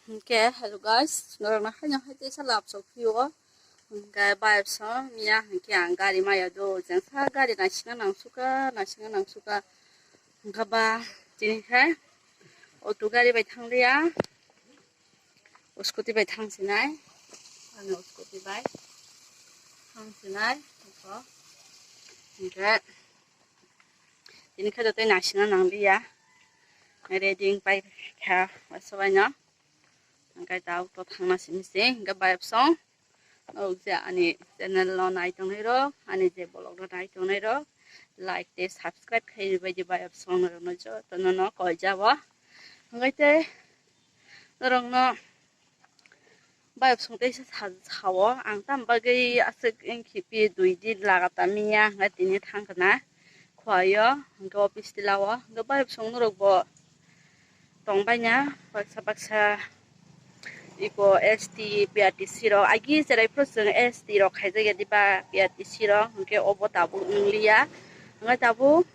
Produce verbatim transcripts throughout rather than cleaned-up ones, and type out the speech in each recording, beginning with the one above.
Hwnkhe, hello guys, norokno haino hai teisa lab sok phio. Hwnkhe bayapsong miya hwnkhe ang gari maya do, jengsa gari naisingna nangsuka, naisingna nangsuka. Hwnkhe ba tini khe auto gari bai thangliya, scooty bai thangsinai, ano scooty bai thangsinai, hwnkhe tini khe joto naisingna nangliya, ready wng pai kha, waisa baino. Hwnkhe ta auto thangna simi se, hwnkhe bayapsong. Norok je ani channel no nai tongnai rok, ani je vlog no nai tongnai rok, like tei subscribe khai ribaidi bayapsong norok no joto no no koi jabo. Hwnkhe tei norok no bayapsong teisa sa-, sao ang tam bagwi aswk wngkhe pi dui din lagatar miya hwnkhe tini thang khna khuaio hwnkhe office tilao hwnkhe bayapsong norok bo tongbaina baksa baksa iko S T, P R T C rok, agi cherai phuru chwng S T rok khaijak ya diba, P R T C rok, hwnkhe obo tabuk wngliya, hwnkhe tabuk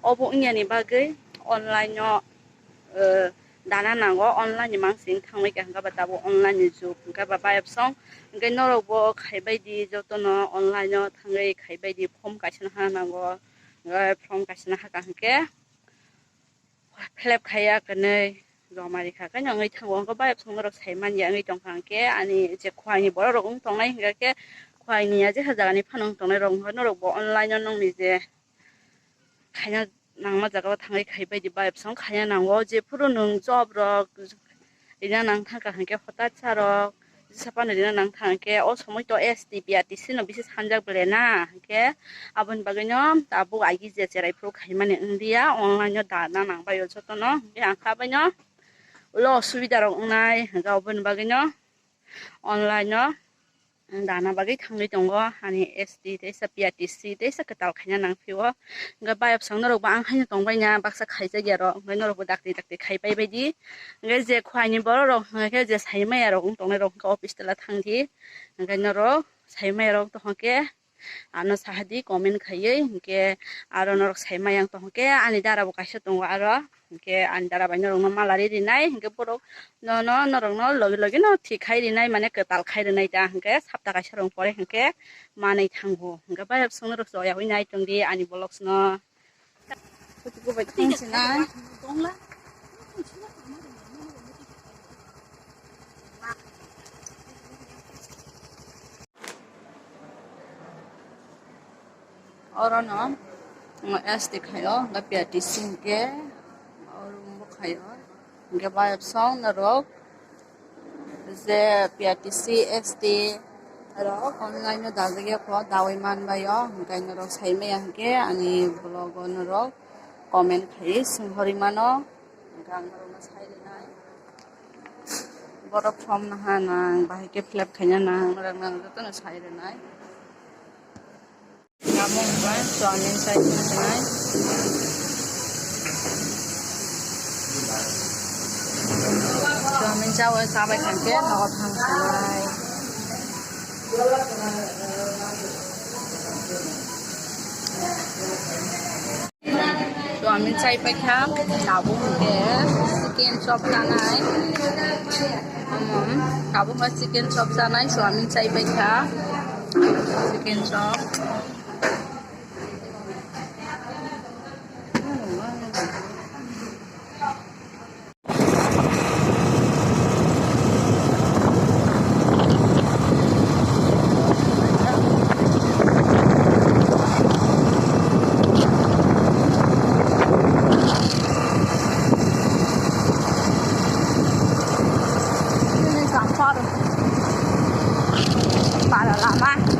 obo wngya ni bagwi online o, eh, dana nango, online ni mansing thangwi kha, hwnkhe ba tabuk online ni jug, hwnkhe ba bayapsong, hwnkhe norok bo khaibai di jotono online o thangwi khaibai di, form kaisa no ha nango, hwnkhe form kaisa no hakha hwnkhe. Flap khaiya kwnwi joma rikha khe wngwi thango, hwnkhe bayapsong norok sai manya wngwi tongkha hwnkhe ani je khwlai ni borok rok wng tongnai hwnkhe khwlai ni ya jesa jaga ni phano wng tongnai rok hwnkhe norok bo online o nokni je khaina nangma jaga o thangwi khaibai di bayapsong khaina nango jephuru nwng job rok rina nang thangkha hwnkhe hotat sa rok jesa phano rina nang thangkhe o somoi to S T P R T C no bisi sanjak bele na hwnkhe aboni bagwi no tabuk agi je cherai phuru khaimani wngya online no dana nangbai o jotono hwnkhe ang kha bai no ulo osubida rok wngnai hwnkhe aboni bagwi no online no dana bagwi thangwi tongo ani S T teisa P R T C teisa kwtal khaina nang phio hwnkhe bayapsong norok bo ang haino tongbai na baksa khaijak ya rok hwnkhe norok bo dakti dakti khaipai bai di. Hwnkhe je khwlai ni borok rok hwnkhe je sai maya rok wng tongnai rok hwnkhe office tola thang di, hwnkhe norok sai maya rok tong khe ano saha di comment khaiwi, hwnkhe aro norok sai maya wng tong khe ani dara bo kaisa tongo aro, hwnkhe ani dara bai norok no malari rinai, hwnkhe borok nono norok no logi logi no thik khai rinai mane kwtal khai rinai ta, hwnkhe sapta kaisa rok pore hwnkhe manwi thango, hwnkhe bayapsong norok choya wi nai tong di ani vlogs no. Oro no S T khaio, hwnkhe P R T C hwnkhe oro bo khaio, hwnkhe bayapsong norok je P R T C S T rok online no dajak ya kho dawi man bai o, hwnkhe norok sai maya hwnkhe ani vlog o norok comment khai swng hori mano, hwnkhe ang norok no sai rinai. Borok form naha nang, bahai khe fill up khaina nang, norok nang jotono sai rwnai. Amo hwnba chowmin chai tongsinai. Chowmin chawi chabai khankhe nogo thang sinai. Chowmin chai paikha, tabuk hwnkhe chicken chop chanai. Omo, tabuk hwnkhe chicken chop chanai, chowmin chai paikha. Chicken chop. Para lama.